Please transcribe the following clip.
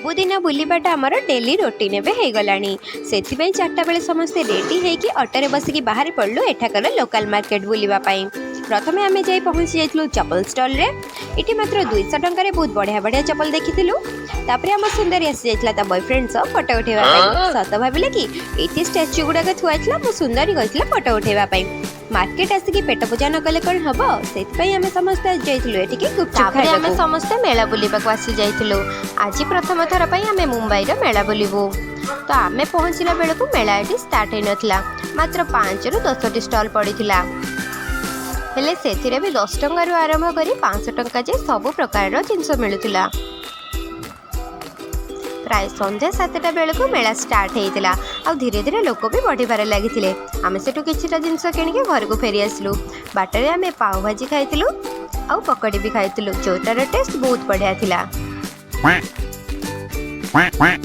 ସବୁଦିନ ବୁଲିବାଟା ଆମର daily routine ଏବେ ହେଇଗଲାଣି। ସେଥିପାଇଁ 4ଟା ବେଳେ ସମସ୍ତେ ରେଡ଼ି ହେଇକି ଅଟୋରେ ବସିକି ବାହାରି ପଡ଼ିଲୁ ଏଠାକାର ଲୋକାଲ ମାର୍କେଟ ବୁଲିବା ପାଇଁ। ପ୍ରଥମେ ଆମେ ଯାଇ ପହଞ୍ଚି ଯାଇଥିଲୁ ଚପଲ ଷ୍ଟଲରେ। ଏଠି ମାତ୍ର 200 ଟଙ୍କାରେ ବହୁତ ବଢ଼ିଆ ବଢ଼ିଆ ଚପଲ ଦେଖିଥିଲୁ। ତାପରେ ଆମ ସୁନ୍ଦରୀ ଆସିଯାଇଥିଲା ତା ବୟଫ୍ରେଣ୍ଡ ସହ ଫଟୋ ଉଠେଇବା ପାଇଁ। ସତ ଭାବିଲେ କି, ଏଠି ଷ୍ଟାଚ୍ୟୁ ଗୁଡ଼ାକ ଥୁଆ ହେଇଥିଲା, ମୋ ସୁନ୍ଦରୀ କହିଥିଲା ଫଟୋ ଉଠେଇବା ପାଇଁ। ମାର୍କେଟ ଆସିକି ପେଟ ପୂଜା ନ କଲେ କ'ଣ ହବ? ସେଥିପାଇଁ ଆମେ ସମସ୍ତେ ଆଜି ଯାଇଥିଲୁ ଏଠିକି ଗୁପଚୁପ ତାପରେ ଆମେ ଖାଇବାକୁ। ସମସ୍ତେ ମେଳା ବୁଲିବାକୁ ଆସି ଯାଇଥିଲୁ। ଆଜି ପ୍ରଥମ ଥର ପାଇଁ ଆମେ ମୁମ୍ବାଇର ମେଳା ବୁଲିବୁ। ତ ଆମେ ପହଞ୍ଚିଲା ବେଳକୁ ମେଳା ଏଠି ଷ୍ଟାର୍ଟ ହେଇନଥିଲା। ମାତ୍ର 5ରୁ 10ଟି ଷ୍ଟଲ୍ ପଡ଼ିଥିଲା। ହେଲେ ସେଥିରେ ବି 10 ଟଙ୍କାରୁ ଆରମ୍ଭ କରି 500 ଟଙ୍କା ଯାଏ ସବୁ ପ୍ରକାରର ଜିନିଷ ମିଳୁଥିଲା। ପ୍ରାୟ ସନ୍ଧ୍ୟା 7ଟା ବେଳକୁ ମେଳା ଷ୍ଟାର୍ଟ ହେଇଥିଲା ଆଉ ଧୀରେ ଧୀରେ ଲୋକ ବି ବଢ଼ିବାରେ ଲାଗିଥିଲେ। ଆମେ ସେଠୁ କିଛିଟା ଜିନିଷ କିଣିକି ଘରକୁ ଫେରି ଆସିଲୁ। ବାଟରେ ଆମେ ପାଓଭାଜି ଖାଇଥିଲୁ ଆଉ ପକୋଡ଼ି ବି ଖାଇଥିଲୁ, ଯେଉଁଟାର ଟେଷ୍ଟ ବହୁତ ବଢ଼ିଆ ଥିଲା। Quack, quack, quack.